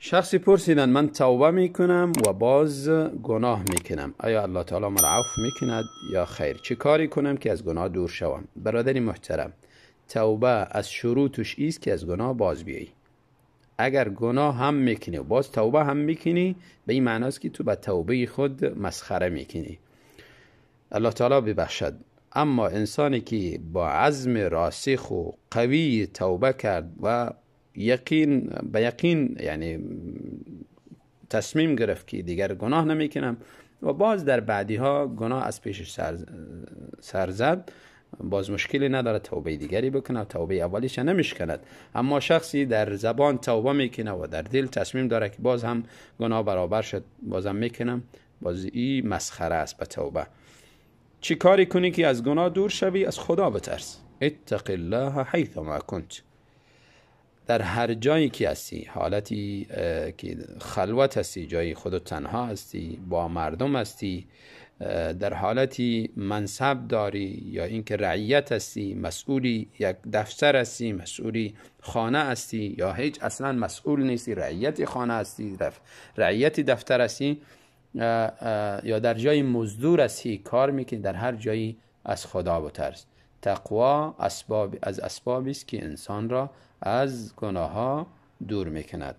شخصی پرسیدن من توبه میکنم و باز گناه میکنم، آیا الله تعالی مرا عفو میکند یا خیر؟ چه کاری کنم که از گناه دور شوم؟ برادر محترم، توبه از شروطش ایست که از گناه باز بیایی. اگر گناه هم میکنی و باز توبه هم میکنی، به این معناست که تو به توبه خود مسخره میکنی. الله تعالی ببخشد. اما انسانی که با عزم راسخ و قوی توبه کرد و یقین به یقین، یعنی تصمیم گرفت که دیگر گناه نمیکنم و باز در بعدی ها گناه از پیشش سر زد، باز مشکلی نداره توبه دیگری بکنه، توبه اولیش نمیشکند. اما شخصی در زبان توبه میکنه و در دل تصمیم داره که باز هم گناه برابر شد بازم میکنم، باز این مسخره است به توبه. چی کاری کنی که از گناه دور شوی؟ از خدا بترس. اتق الله حیث ما کنت. در هر جایی که هستی، حالتی که خلوت هستی، جایی خود تنها هستی، با مردم هستی، در حالتی منصب داری یا اینکه رعیت هستی، مسئولی یک دفتر هستی، مسئولی خانه هستی، یا هیچ اصلا مسئول نیستی، رعیت خانه هستی، رعیت دفتر هستی، یا در جای مزدور هستی کار میکنی، در هر جایی از خدا بترس. تقوا از اسبابی است که انسان را از گناه ها دور میکند.